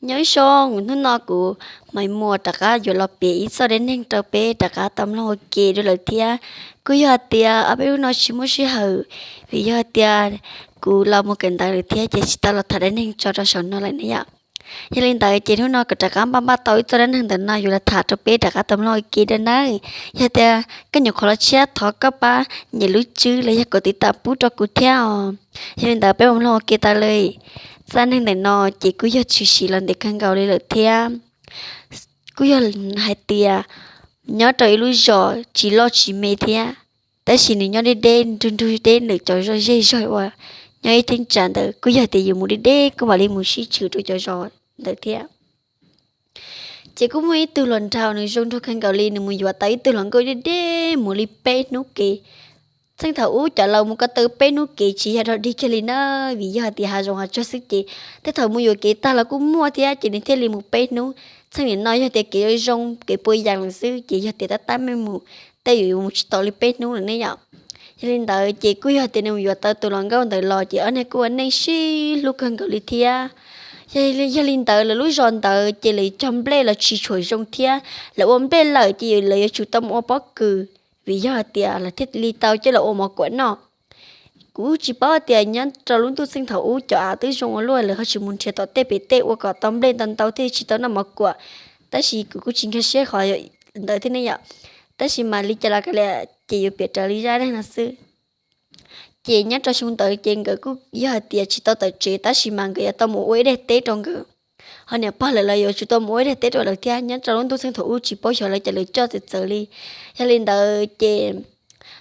Nyob zoo, hnub no kuv Maiv Muas rov qab yuav los piav ib txoj dab neeg rau peb rov qab tau mloog ua ke dua lawm thiab. Kuj yog hais tias ob peb hnub no tsis muaj sij hawm, vim yog hais tias kuv los mus kawm ntawv lawm thiab ces tsis tau los tham dab neeg tso rau saum no lawm ne yom. Yog li ntawd ces hnub no kuv rov qab npaj npaj tau ib txoj dab neeg ntawm no yuav los tham rau peb rov qab tau mloog ua ke dua nawb. Yog tias koj nyuam qhuav los tshiab thov koj pab nyem lub tswb los yog kom tiv tam pub rau kuv thiab os. Yog li ntawd peb mus mloog ua ke tau li. Txoj dab neeg ntawm no ces kuj yog tshwm sim los ntev kawg nkaus li lawm thiab. Kuj yog hais tias nyob rau ib lub zos tsis loj tsis me thiab, tab sis nws nyob deb deb nrug nrug deb ntawm cov zej zog uas nyob ib thaj tsam ntawd kuj yog tias yus mus deb deb kuj mam li mus sib tshwm rau cov zos ntawd thiab. Ces kuj muaj ib tug hluas nraug nws zoo nraug kawg nkaus li, nws mus yuav tau ib tug hluas nkauj deb deb mus li peb hnub kev. Txheej thaum ub cov laus mus ko taw peb hnub kev tsis yog dog dig kiag li na, vim yog hais tias hav zoov hav tsuag xwb ces tej thaum mus yuam kev tag los kuj muaj thiab ces nws thiaj li mus peb hnub. Txheej nim no yog tias kev zoo kev puas yas lawm xwb ces yog tias tab tab meej mus tej yuav mus tsis tau li peb hnub lawm ne yom. Yog li ntawd ces kuj yog tias nws mus yuav tau tus hluas nkauj ntawd los ces ob niag kuj ua neej sib hlub kawg nkaus li thiab. Yog li ntawd lawv lub zos ntawd ces lawv cog nplej los tsis tshua zoo thiab, lawv ua nplej lawm ces lawv yuav tsum tau mus ua pob kws, vim yog hais tias lawv thiaj li tau coj los ua mov kuam noj. Kuv tsis paub tias nyob rau lub ntuj txheej thaum ub cov av twb zoo ua luaj lawv ho tsis mus nrhiav tom tej pem tej ua kom tau nplej ntau ntau thiaj tsis tau noj mov kuam, tab sis kuv kuj tsis nkag siab qhov ntawd thiab ne yom. Tab sis mas li cas los kav liam ces yuav piav raws li zaj dab neeg no xwb. Ces nyob rau xyoo ntawd ces nkawd kuj yog hais tias tsis tau tawm tsev tab sis mas nkawd yuav tau mus ua ib daim teb rau nkawd, ho niam pog lawv los yuav tsum tau mus ua ib daim teb rau lawv thiab. Nyob rau lub ntuj txheej thaum ub tsis paub xyov lawv cas lawv coj txawv txawv li. Yog li ntawd ces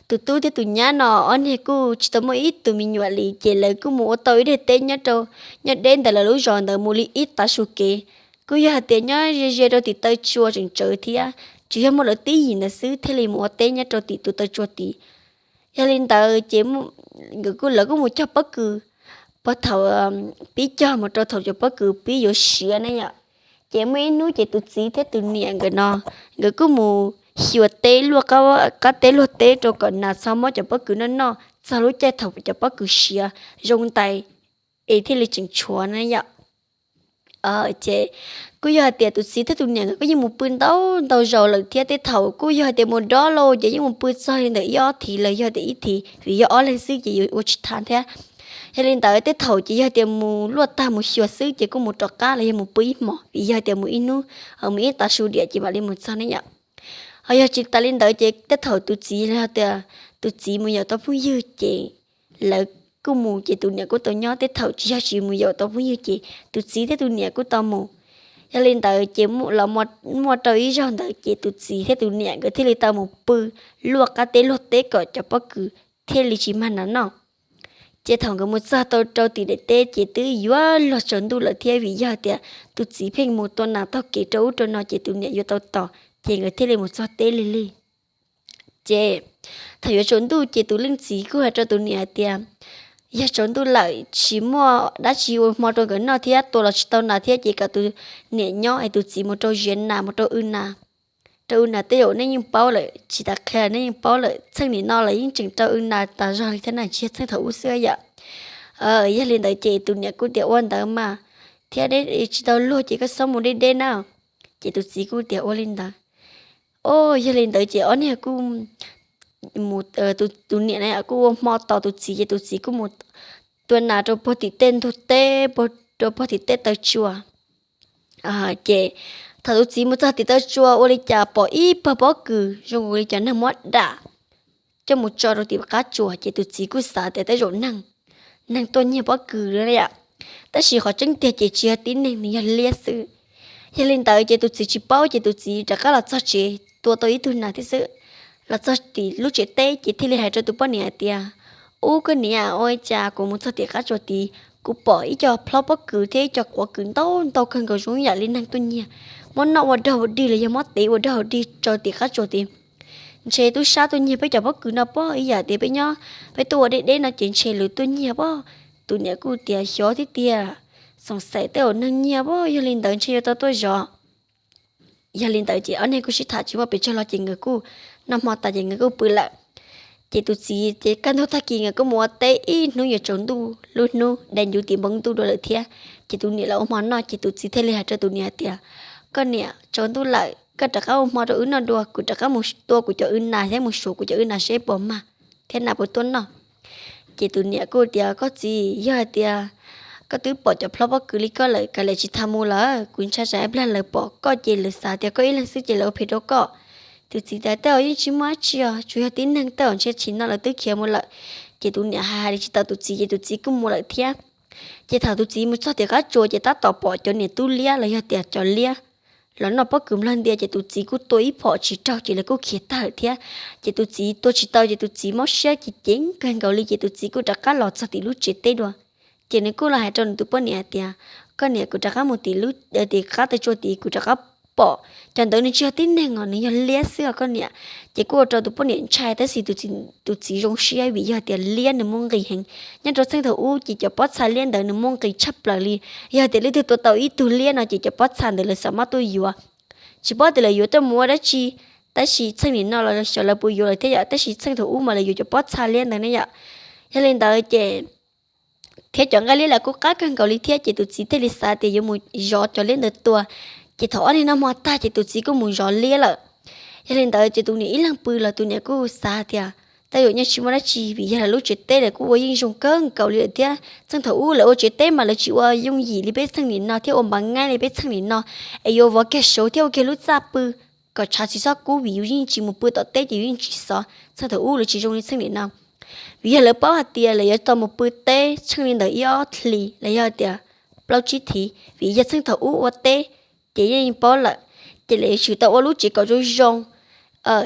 tus tub thiab tus nyab no ob niag kuj tsis tau muaj ib tug me nyuam li ces lawv kuj mus ua tau ib daim teb nyob rau, nyob deb ntawm lawv lub zos ntawd mus li ib tav su kev. Kuj yog hais tias nyob ze ze rau tim taw tsua tseem tsawv thiab, tsuas yog muaj lawv tib yim ntawd xwb thiaj li mus ua teb nyob rau tim tus taw tsua tid. Yog li ntawd ces lawv kuj mus cog pob kws, puag thaum pib cog mus rau thaum cov pob kws pib yuav siav ne yom. Ces muaj ib hnub ces tus txiv thiab tus niam nkawd no, nkawd kuj mus xyuas teb luaj qab teb luag teb rau kom nas txhob muab cov pob kws noj noj txog lub caij thaum cov pob kws siav zoo ntais es thiaj li tseem tshuav na yom. Ces kuj yog hais tias tus txiv thiab tus niam nkawd kuj yeej mus pw ntau ntau zaus lawm thiab, tej thaum kuj yog hais tias mus dob lauj ces yeej mus pw txog li ntawm ib ob thiv los yog tias ib thiv vim yog ob leeg xwb ces yuav ua tsis tau thiab. Yog li ntawd tej thaum ces yog tias mus luaj tag mus xyuas xwb ces kuj mus rov qab los yog mus pw ib hmos vim yog tias mus ib hnub, mus ib tav su diam ces mam li mus txog ne yom. Ho yog tsis tas li ntawd ces tej thaum tus txiv los yog tias tus txiv mus yaum tau phooj ywg ces lawv kuj mus ces tus niam kuj tau nyob, tej thaum tsis yog tsis mus yaum tau phooj ywg ces tus txiv thiab tus niam kuj tau mus. Yog li ntawd ces los muaj rau ib zaug ntawd ces tus txiv thiab tus niam nkawd thiaj li tau mus pw luaj qab teb luag teb kom cov pob kws thiaj li tsis mag nas noj. Ces thaum nkawd mus txog tau rau tim daim teb ces twb yuav luag tsaus ntuj lawm thiab vim yog tias tus txiv pheej mus tua nas taug kev rau ub rau no ces tus niam yuav tau tos ces nkawd thiaj li mus txog teb lig lig. Ces thaum yuav tsaus ntuj ces tus leej txiv kuj hais rau tus niam hais tias yog tsaus ntuj lawm tsis muaj dab tsi ua hmo rau nkawd noj thiab tua los tsis tau nas thiab ces kom tus niam nyob es tus txiv mus rau ziav nas mus rau w nas. Rau w nas tej zaum nej yeej paub lawm, tsis tas qhia nej yeej paub lawm, txheej nim no los yeej tseem rau w nas tas zog li thiab na, tsis yog txheej thaum ub xwb yom. Yog li ntawd ces tus niam kuj tias ua ntawd mas, thiab deb tsis tau luag ces koj txhob mus deb deb na. Ces tus txiv kuj tias ua li ntawd. Yog li ntawd ces ob niag kuj mus, tus niam na kuj ua hmo tos tus txiv ces tus txiv kuj mus tua nas rau puag tim tej ntug teb, rau puag tim tej taw tsua. Ces thaum tus txiv mus txog tim taw tsua ua li cas pom ib pawg pob kws zoo li cov neeg muab dam coj mus tso rau tim qab tsua ces tus txiv kuj xav tias tej zaum neeg, neeg tuaj nyiag pob kws li yom. Tab sis qhov tseeb tiag ces tsis yog tib neeg, nws yog liab xwb. Yog li ntawd ces tus txiv tsis paub ces tus txiv rov qab los txog tsev tua tau ib tug nas thiab xwb. Los txog tim lub tsev teb ces thiaj li hais rau tus poj niam hais tias, ub koj niam, ua li cas kuv mus txog tim qab tsua tid, kuv pom ib co plhob pob kws thiab ib co quav kws ntau ntau kawg nkaus zoo ib yam li neeg tuaj nyiag, muab noj ua dog ua dig los yog muab tev ua dog ua dig rau tim qab tsua tid. Ntshe tub sab tuaj nyiag peb cov pob kws no pob, ib yam tias peb nyob peb tuaj ua deb deb no ces ntshe lawv tuaj nyiag pob. Tus niam kuj tias xyov thiab tiag, xoom xaim tej zaum neeg nyiag pob, yog li ntawd ntshe yuav tau tuaj zov. Yog li ntawd ces ob niag kuj sib tham tsis muaj pes tsawg los ces nkawd kuj noj hmo tas ces nkawd kuj pw lawm. Ces tus txiv ces kaj ntug tag kis nkawd kuj mus ua teb ib hnub yuav tsaus ntuj, lub hnub dai ncuv tim npoo ntuj dua lawm thiab. Ces tus niam los ua hmo noj ces tus txiv thiaj li hais rau tus niam tias, Koj niam, tsaus ntuj lawm, koj rov qab ua hmo rau wb noj dua, kuv rov qab mus tua kuv cov wb nas thiab mus suav kuv cov wb nas seb puas mag thiab nas puas tuaj noj. Ces tus niam kuj tias, Koj txiv, yog hais tias koj twb pom cov plhob pob kws li koj lawm, kav liam tsis tas mus lawm, kuv ntshai tsam ib pliag lawv pom koj ces lawv xav tias koj ib leeg xwb ces lawv ua phem rau koj. Tus txiv tias, Tej zaum yeej tsis muaj dab tsi os, tsuas yog tib neeg tej zaum ntshe tsis no lawv twb khiav mus lawm. Ces tus niam hais hais li tsis tau tus txiv ces tus txiv kuj mus lawm thiab. Ces thaum tus txiv mus txog tim qab tsuas ces tab tom pom cov niam tub liab los yog tias cov liab los noj pob kws nplog ntia ces tus txiv kuj tua ib phom tsis raug ces lawv kuj khiav tag lawm thiab. Ces tus txiv tua tsis tau ces tus txiv mob siab ces ceev kawg nkaus li ces tus txiv kuj rov qab los txog tim lub tsev teb dua. Ces nws kuj los hais rau nws tus poj niam hais tias, Koj niam, kuv rov qab mus tim lub, tim qab taw tsua tid kuv rov qab pom cov ntawd nws tsis yog tib neeg os, nws yog liab xwb os koj niam. Ces kuj ua rau tus poj niam ntshai tab sis tus txiv zoo siab vim yog tias liab nws muaj nqis heev. Nyob rau txheej thaum ub ces cov pob txha liab ntawd nws muaj nqis tshaj plaws li. Yog tias leej twg tua tau ib tug liab no ces cov pob txha ntawd lawv xav muab tuaj yuav. Tsis paub tias lawv yuav tuaj mus ua dab tsi, tab sis txheej nim no los xyov lawv puas yuav lawm thiab yom, tab sis txheej thaum ub mas lawv yuav cov pob txha liab ntawd ne yom. Yog li ntawd ces thiab cov nqaij liab los kuj qab kawg nkaus li thiab ces tus txiv thiaj li xav tias yuav mus zov cov liab ntawd tua. Ces thaum ob niag noj hmo tag ces tus txiv kuj mus zov liab lawm. Yog li ntawd ces tus niam ib leeg pw los tus niam kuj xav tias tej zaum yeej tsis muaj dab tsi vim yog lawv lub tsev teb lawv kuj ua yeej zoo kawg nkaus li lawm thiab. Txheej thaum ub lawv ua tsev teb mas lawv tsis ua yooj yim li peb txheej nim no thiab ua npav ngaib li peb txheej nim no es yuav vov kiag saud thiab ua kiag lub txaj pw kom tshav tsis txhob kub vim yus yeej tsis mus pw tom teb ces yus yeej tsis xov. Txheej thaum ub lawv tsis zoo li txheej nim no vim yog lawv paub hais tias lawv yuav tau mus pw teb tsheej li ntawd ib ob hlis los yog tias plaub tsib thiv vim yog txheej thaum ub ua teb ces yeej paub lawm. Ces lawv yuav tsum tau ua lub tsev kom zoo zoo.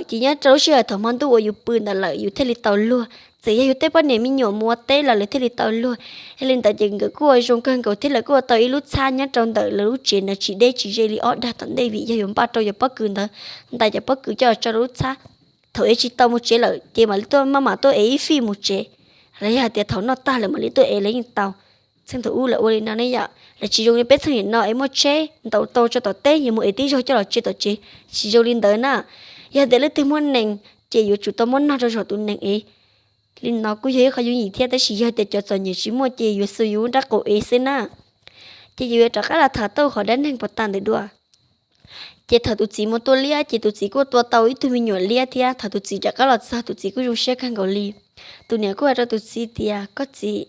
Ces nyob rau lub sij hawm thaum hmo ntuj uas yus pw ntawd lawm yus thiaj li tau luag, txawm yog yus tej poj niam me nyuam mus ua teb los lawv thiaj li tau luag. Yog li ntawd ces nkawd kuj ua zoo kawg nkaus thiab lawv kuj ua tau ib lub txhab nyob rau ntawm lawv lub tsev ntawd tsis deb tsis ze li ob dag tom ntej vim yog yuav npaj rau cov pob kws ntawd, ntais cov pob kws coj los tso rau lub txhab. Thaum ev tsis tau mus tsev lawm ces mam li tuaj maj mam tuaj ev ib fij mus tsev, los yog hais tias thaum noj tag lawm mam li tuaj ev los yeej tau. Txheej thaum ub lawv ua li no ne yom, lawv tsis zoo li peb txheej nim no es muaj tsheb ntaus tau tso tom teb yuav mus ev tib zaug coj los tso tom tsev, tsis zoo li ntawd na. Yog tias leej twg muaj nees ces yuav tsum tau muab nog rau zaum tus nees ev. Li no kuj yog ib qho yooj yim thiab tab sis yog tias cov txom nyem tsis muaj ces yuav xu yuav nrab qau ev xwb na. Ces yus yuav rov qab los tham tau qhov dab neeg puas tag ntawd dua. Ces thaum tus txiv mus tua liab ces tus txiv kuj tua tau ib tug me nyuam liab thiab. Thaum tus txiv rov qab los txog tus txiv kuj zoo siab kawg nkaus li. Tus niam kuj hais rau tus txiv tias, Koj txiv,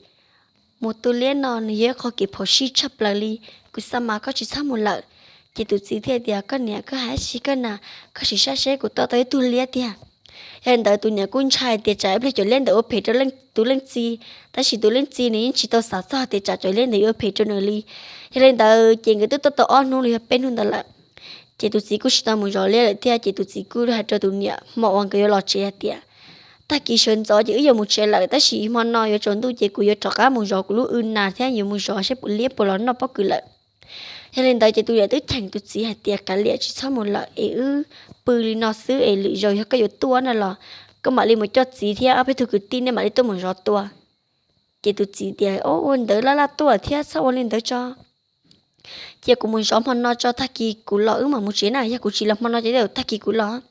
mus tua liab no nws yog ib qho kev phom sij tshaj plaws li, kuv xav mas koj tsis txhob mus lawm. Ces tus txiv thiaj tias, Koj niam, koj hais dab tsi koj na, koj sim saib seb kuv tua tau ib tug liab tiag. Yog li ntawd tus niam kuj ntshai tias tsam ib pliag cov liab ntawd ua phem rau tus leej txiv, tab sis tus leej txiv nws yeej tsis tau xav txog tias tsam cov liab ntawd yuav ua phem rau nws li. Yog li ntawd ces nkawd twb tuaj tau ob hnub los yog peb hnub ntawd lawm. Ces tus txiv kuj tsis tau mus zov liab lawm thiab ces tus txiv kuj hais rau tus niam hmo uas nkawd yuav los tsev hais tias, Tag kis sawv ntxov ces wb yuav mus tsev lawm tab sis hmo no yuav tsaus ntuj ces kuv yuav rov qab mus zov kuv lub w nas thiab yuav mus zov seb puas liab puas los noj pob kws lawm. Yog li ntawd ces tus niam twb cheem tus txiv hais tias, Kav liam tsis txhob mus lawm es wb pw li no xwb es lwm zaus yog koj yuav tuaj no los koj mam li mus coj txiv thiab ob peb tug kwv tij nej mam li tuaj mus zov tua. Ces tus txiv tias, Ua ntawd laj laj tuaj thiab txhob ua li ntawd tso. Cia kuv mus zov hmo no tso, tag kis kuv los wb mam mus tsev na, yog kuv tsis los hmo no ces tag kis kuv los.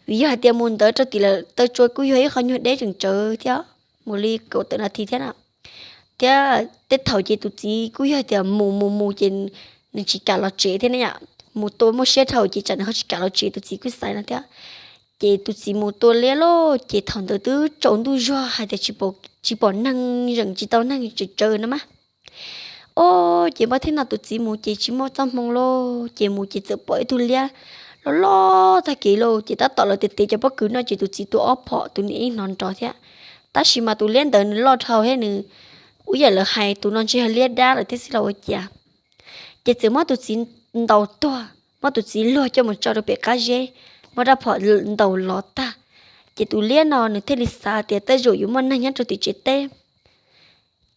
Vim yog hais tias mus ntawd rau tim lawv taw tsua kuj yog ib qho nyuag deb tseem tsawv thiab, mus li kaum tawm nas this thiab na. Thiab tej thaum ces tus txiv kuj yog tias mus mus mus ces nws tsis kam los tsev thiab ne yom, mus tua muaj siab dhau ces tsam nws ho tsis kam los tsev, tus txiv kuj xaiv no thiab. Ces tus txiv mus tua liab loj ces thaum ntawd twb tsaus ntuj zuag hais tias tsis pom neeg zeem tsis tau neeg tsawv tsawv no mas. Os, ces npaj thiab no tus txiv mus ces tsis muaj txoj hmoo lauj, ces mus ces txawm pom ib tug liab loj loj tag kev lauj, ces tab tom lawv tes tes cov pob kws no ces tus txiv tua ob phom tus niam yeej hnov nrov thiab. Tab sis mas tus liab ntawd nws loj dhau thiab nws, ua yam lawv hais tus no ntshe yog liab dab lawm thiab xwb los ua cas. Ces txawm muab tus txiv ntaus tuag, muab tus txiv luag coj mus tso rau pem qab zeb, muab rab phom ntaus lov tag. Ces tus liab no nws thiaj li xav tias tej zaum yuav muaj neeg nyob rau tim tsev teb.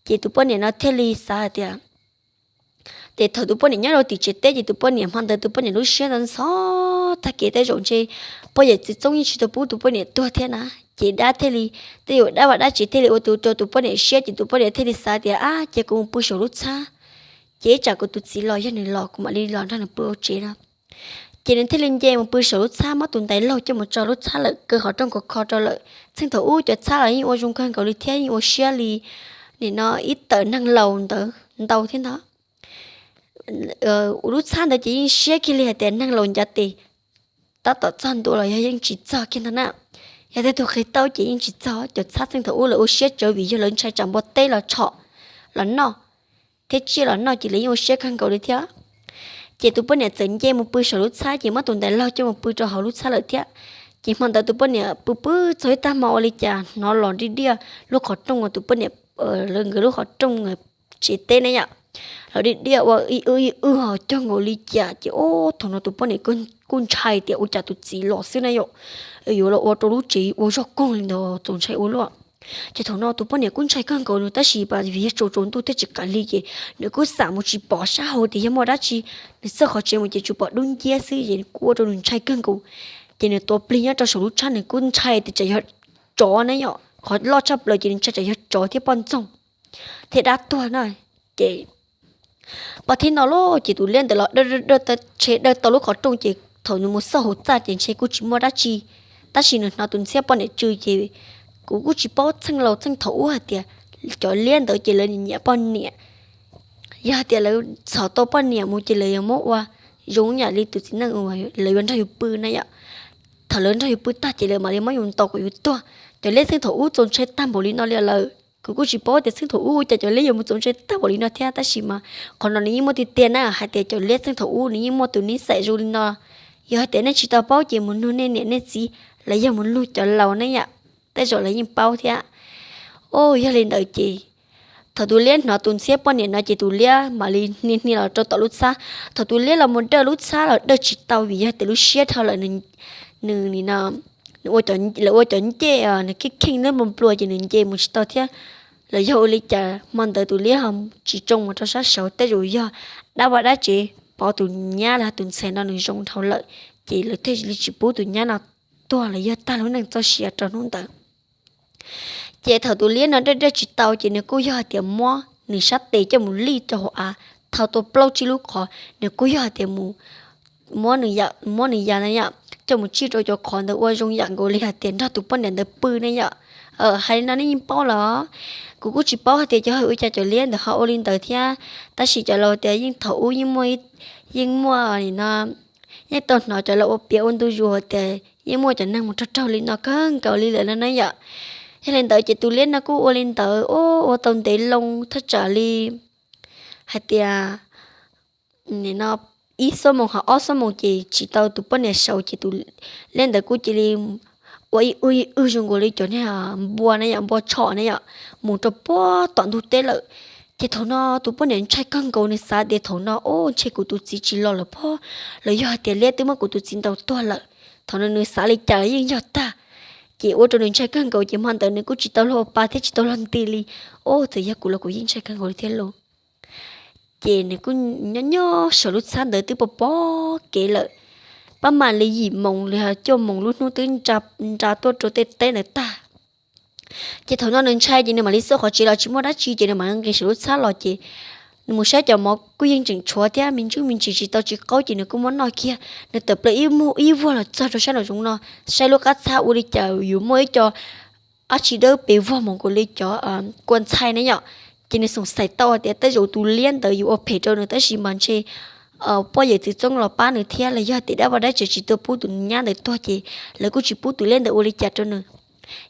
Ces tus poj niam no thiaj li xav hais tias, ces thaum tus poj niam nyob rau tim tsev teb ces tus poj niam hmo ntawd tus poj niam lub siab ntxhov ntxhov tag kev tej zaum ntshe poj yawm txiv txoob yeej tsis tau pub tus poj niam tuag thiab na. Ces dab thiaj li, tej zaum dab vaj dab tsev thiaj li ua tus rau tus poj niam siab ces tus poj niam thiaj li xav tias, Ab, cia kuv mus pw saum lub txhab, ces ib tsam kuv tus txiv los yog nws los kuv mam li los nrog nws pw hauv tsev no. Ces nws thiaj li nce mus pw saum lub txhab, muab tus ntaiv laug coj mus tso lub txhab lawm, kaw qhov rooj kaw kho rau lawm. Txheej thaum ub cov txhab los yeej ua zoo kawg nkaus li thiab yeej ua siab li nim no ib tawm neeg laus ntawd ntau thiab ntag. Ua lub txhab ntawd ces yeej siab kiag li hais tias neeg laus ncav tes tab tom txog ntua los yog yeej tsis txog kiag ntag na. Yog tej tug qhia tau ces yeej tsis txog. Cov txhab txheej thaum ub lawv ua siab tsawv vim yog lawv ntshai tsam npua teb los tshom los noj thiab tsiaj los noj ces lawv yeej ua siab kawg nkaus li thiab. Ces tus poj niam txawm nce mus pw saum lub txhab ces muab tus ntaiv laug coj mus pw rau hauv lub txhab lawm thiab. Ces hmo ntawd tus poj niam pw pw txog ib tag hmo ua li cas hnov los diaj diaj lub qhov rooj uas tus poj niam, nkawd lub qhov rooj tsev teb na yom, los diaj diaj ua ib wb ib wb ho cog nkaus li cas ces ub thaum no tus poj niam kuj ntshai tias ua cas tus txiv los xwb na yom, yuav los ua rau lub tsev ua zog koog li ntawd txaus ntshai ua luaj. Ces thaum no tus poj niam kuj ntshai kawg nkaus nws tab sis vim yog tsaus tsaus ntuj thiab tsis kam li ces nws kuj xam mus tsis pom sab hauv tias yog muaj dab tsi. Nws txog qhov tsev mus ces tsuas pom dub nciab xwb ces nws kuj ua rau nws ntshai kawg nkaus. Ces nws tuav plig nyob rau saum lub txhab, nws kuj ntshai tias tsam yog tsov na yom, qhov loj tshaj plaws ces nws ntshai tsam yog tsov thiab poj ntxoog thiab dab tuag na. Ces pom thib no lauj ces tus liab ntawd los dawj dawj dawj, ntshe dawj tau lub qhov rooj ces thaum nws mus xauj hauv txaj ces ntshe kuj tsis muaj dab tsi. Tab sis nws hnov tus ntxhiab poj niam tsw ces kuv kuj tsis paub txheej laus txheej thaum ub hais tias cov liab ntawd ces lawv nyiam poj niam. Yog hais tias lawv txhom tau poj niam mus ces lawv yuav muab ua zoo yam li tus txiv neej uas lawv yuav nrog yus pw na yom. Thaum lawv nrog yus pw tag ces lawv mam li muab yus ntaus kom yus tuag. Cov liab txheej thaum ub txaus ntshai tag npaum li no li lawm. Kuv kuj tsis paub tias txheej thaum ub ua cas cov liab yuav mus txaus ntshai tag npaum li no thiab tab sis mas qhov no nws yeej muaj tiag tiag na hais tias cov liab txheej thaum ub nws yeej muaj tus nib xaim zoo li no. Yog hais tias nej tsis tau paub ces mus nug nej niam nej txiv los yog mus nug cov laus ne yom, tej zaum lawv yeej paub thiab. Os, yog li ntawd ces thaum tus liab hnov tus ntxhiab poj niam no ces tus liab mam li hnia hnia los rau tom lub txhab. Thaum tus liab los mus dawj lub txhab los dawj tsis tau vim yog tias lub siab dhau lawm, nws, nws ua cov ncej, nws kheej kheej nplua nplua ces nws nce mus tsis tau thiab. Los yog ua li cas hmo ntawd tus liab ho tsis tsoo mus rau sab saud, tej zaum yog dab vaj dab tsev pov tus nyab los tus ntxhais no nws zoo dhau lawm, ces lawv thiaj li tsis pub tus nyab no tuag los yog tag lub neej txoj sia rau hnub ntawd. Ces thaum tus liab no dawj dawj tsis tau ces nws kuj yog hais tias muab nws sab tes coj mus lij rau hauv av, thau tau plaub tsib lub qhov, nws kuj yog hais tias mus muab nws ya, muab nws ya na yom, coj mus tsij rau cov qhov ntawd ua zoo yam nkaus li hais tias nrog tus poj niam ntawd pw ne yom. Hais li no nej yeej paub los? Kuv kuj tsis paub hais tias cov ua cas cov liab ntawd ho ua li ntawd thiab. Tab sis cov laus tias yeej thaum ub yeej muaj, yeej muaj nim no, yeej tau hnov cov laus ua piav ua ntu zus hais tias yeej muaj cov neeg mus raug raug li no kawg nkaus li lawm no na yom. Yog li ntawd ces tus liab no kuj ua li ntawd ua tau ntev loo thaj tsam li hais tias nim no ib xuab moos ho ob xuab moos ces tsis tau tus poj niam sawv ces tus liab ntawd kuj cia li ua ib wb ib wb zoo nkaus li cov niag npua ne yom, npua tshom ne yom, mus rau puag tom ntug teb lawm. Ces thaum no tus poj niam ntshai kawg nkaus, nws xav tias thaum no ub ntshe kuv tus txiv tsis los lawm pob, los yog hais tias liab twb muab kuv tus txiv ntaus tuag lawm. Thaum no nws xav li cas los yeej yog tag. Ces ua rau nws ntshai kawg nkaus ces hmo ntawd nws kuj tsis tau luag ua pa thiab tsis tau luag nti li. Ub, txawm yog kuv los kuv yeej ntshai kawg nkaus li thiab lauj. Ces nws kuj nyob nyob saum lub txhab ntawd twb pom pom kev lawm, pab mam li yim moos li cuaj moos lub hnub twb nra tuaj rau tej teb ntawd tag. Ces thaum no nws ntshai ces nws mam li xauj qhov tsev los tsis muaj dab tsi ces nws mam li nqis saum lub txhab los ces nws mus saib cov mov kuj yeej tseem tshuav thiab me ntsuj me ntsis tsis tau tsis qaub ces nws kuj muab noj kiag. Nws tawm plaws ib muag ib vuag los txog rau sab nraum zoov no, saib lub qab txhab ua li cas yuav muaj ib co dab tsi dawb pes vog mus nkaus li cov kua ntxhai ne yom. Ces nws xoom xaim tau tias tej zaum tus liab ntawd yuav ua phem rau nws tab sis mas ntshe poj yawm txwv txoob los pab nws thiab los yog tias dab vaj dab tsev tsis tuaj pub tus nyab ntawd tuag ces lawv kuj tsis pub tus liab ntawd ua li cas rau nws.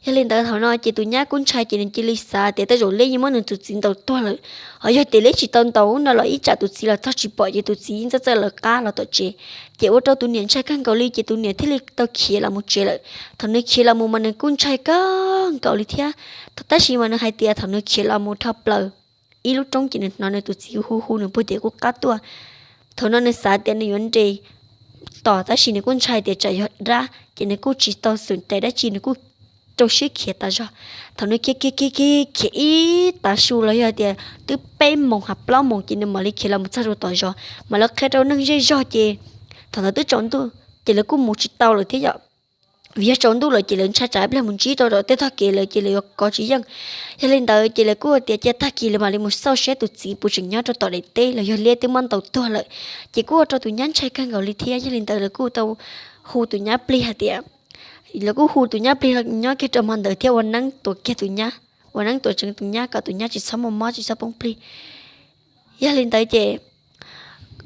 Yog li ntawd thaum no ces tus nyab kuj ntshai ces nws cia li xav tias tej zaum liab yeej muab nws tus txiv ntaus tuag lawm. Ho yog tias liab tsis tau ntaus no los ib tsam tus txiv los txog tsis pom ces tus txiv yeej txawj txawj lawv qab los tom tsev. Ces ua rau tus niam ntshai kawg nkaus li ces tus niam thiaj li tau khiav los mus tsev lawm. Thaum nws khiav los mus mas nws kuj ntshai kawg nkaus li thiab. Tab sis mas nws hais tias thaum nws khiav los mus dhau plaws ib lub roob ces nws hnov nws tus txiv hu hu nws puag tim qub qab tuaj. Thaum no nws xav tias nws yuav nres tos tab sis nws kuj ntshai tias tsam yog dab ces nws kuj tsis tau xum rais dab tsi, nws kuj rau siab khiav tas zog. Thaum nws khiav khiav khiav khiav ib tav su los yog tias twb peb moos ha plaub moos ces nws mam li khiav los mus txog rau tom zos, mam li qhia rau neeg zej zog ces thaum ntawd twb tsaus ntuj ces lawv kuj mus tsis tau lawm thiab yom. vim yog tsaus ntuj lawm ces lawv ntshai tsam ib pliag mus ntsib rau tom tej tog kev lawm ces lawv yuav kov tsis yeej. Yog li ntawd ces lawv kuj tias cia tag kis lawv mam li mus xauj seb tus txiv puas tseem nyob rau tom daim teb los yog liab twb muab ntaus tuag lawm. Ces kuj ua rau tus nyab ntshai kawg nkaus li thiab. Yog li ntawd lawv kuj tau hu tus nyab plig hais tias, lawv kuj hu tus nyab plig los nyob kiag rau hmo ntawd thiab ua neeb tuav kiag tus nyab, ua neeb tuav tseev tus nyab kom tus nyab tsis txhob muaj mob tsis txhob poob plig. Yog li ntawd ces,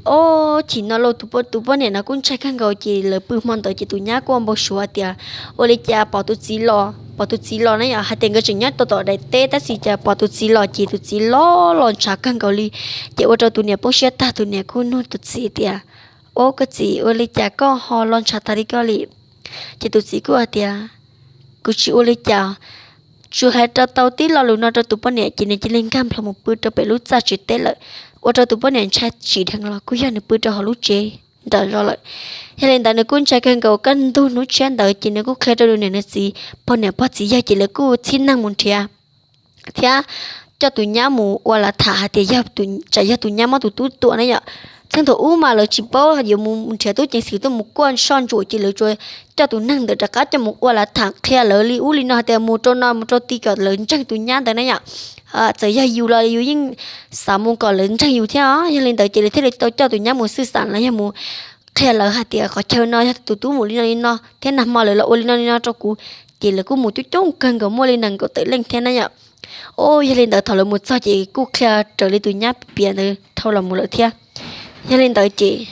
o, chim no los tus poj niam no kuj ntshai kawg nkaus ces lawv pw hmo ntawd ces tus nyab kuj ua npau suav tias ua li cas pom tus txiv los, pom tus txiv los na yom, hais tias nkawd tseem nyob tom daim teb tab sis cas pom tus txiv los ces tus txiv los los ntshav kawg nkaus li. Ces ua rau tus niam poob siab tag, tus niam kuj nug tus txiv tias, o, koj txiv, ua li cas koj ho los ntshav tag li koj li? Ces tus txiv kuj hais tias, kuv tsis ua li cas, tsuas hais rau tau tib lo lus no rau tus poj niam ces nws cia li nkag nplho mus pw rau pem lub txaj tsev teb lawm. Ua rau tus poj niam ntshai tsim dheev los kuj yog nws pw rau hauv lub tsev nram zos lawm. Yog li ntawd nws kuj ntshai kawg nkaus, kaj ntug hnub tshiab ntawd ces nws kuj qhia rau nws niam nws txiv, pog niam pog txiv yawg ces lawv kuj txhib neeg mus nrhiav thiab coj tus nyab mus ua lav tham hais tias tsam yog tus nyab muab tus tub tua na yom. Txheej thaum ub mas lawv tsis paub yuav mus nrhiav tub ceev xwm tuaj mus kuaj soj ntsuam ces lawv tsuas coj tus neeg ntawd rov qab coj mus ua lav tham qhia lawv li ub li no hais tias mus rau no mus rau tid kom lawv ntseeg tus nyab ntawd na yom. Txawm yog yus los yus yeej xav mus kom lawv ntseeg yus thiab os. Yog li ntawd ces lawv thiaj li tau coj tus nyab mus xwb xas los yog mus qhia lawv hais tias qhov chaw no yog tus tub mus li no li no thiab nag hmo lawv los ua li no li no rau kuv. Ces lawv kuj mus coob coob kawg nkaus muaj li nees nkaum tawm leej thiab na yom. O, yog li ntawd thaum lawv mus txog ces kuj qhia raws li tus nyab piav ntawd dhau los mus lawm thiab. Yog li ntawd ces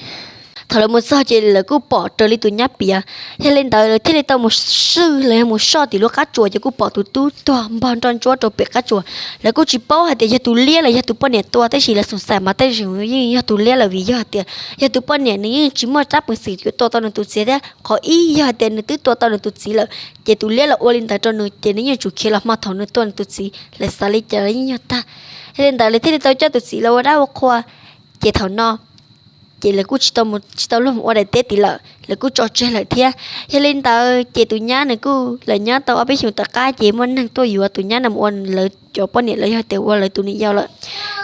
thaum lawv mus txog ces lawv kuj pom raws li tus nyab piav. Yog li ntawd lawv thiaj li tau mus swj los yog mus soj tim lub qab tsuas ces kuj pom tus tub tuag npog nroj ntsuab rau pem qab tsuas. Lawv kuj tsis paub hais tias yog tus liab los yog tus poj niam tua tab sis lawv xoom xais mas tej zaum yeej yog tus liab lawm vim yog hais tias yog tus poj niam nws yeej tsis muaj tsab peev xwm yuav tua tau nws tus txiv thiab qhov ib yog hais tias nws twb tua tau nws tus txiv lawm ces tus liab los ua li ntawd rau nws ces nws yeej tsum khiav los hmo thaum nws tua nws tus txiv, lawv xav li cas los yeej yog tag. Yog li ntawd lawv thiaj li tau coj tus txiv los ua dab ua qhua. Ces thaum no ces lawv kuj tsis tau luag mus ua daim teb tid lawm, lawv kuj tso tseg lawm thiab. Yog li ntawd ces tus nyab nws kuj los nyob tau ob peb xyoos tom qab ces muaj neeg tuaj yuav tus nyab no mus ua lawv cov poj niam los yog tias ua lawv tus niam yau lawm.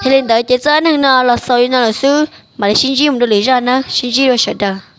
Yog li ntawd ces txoj dab neeg no los xaus li no lawm xwb, mam li sib ntsib mus dua lwm zaj nawb, sib ntsib dua sawv daws.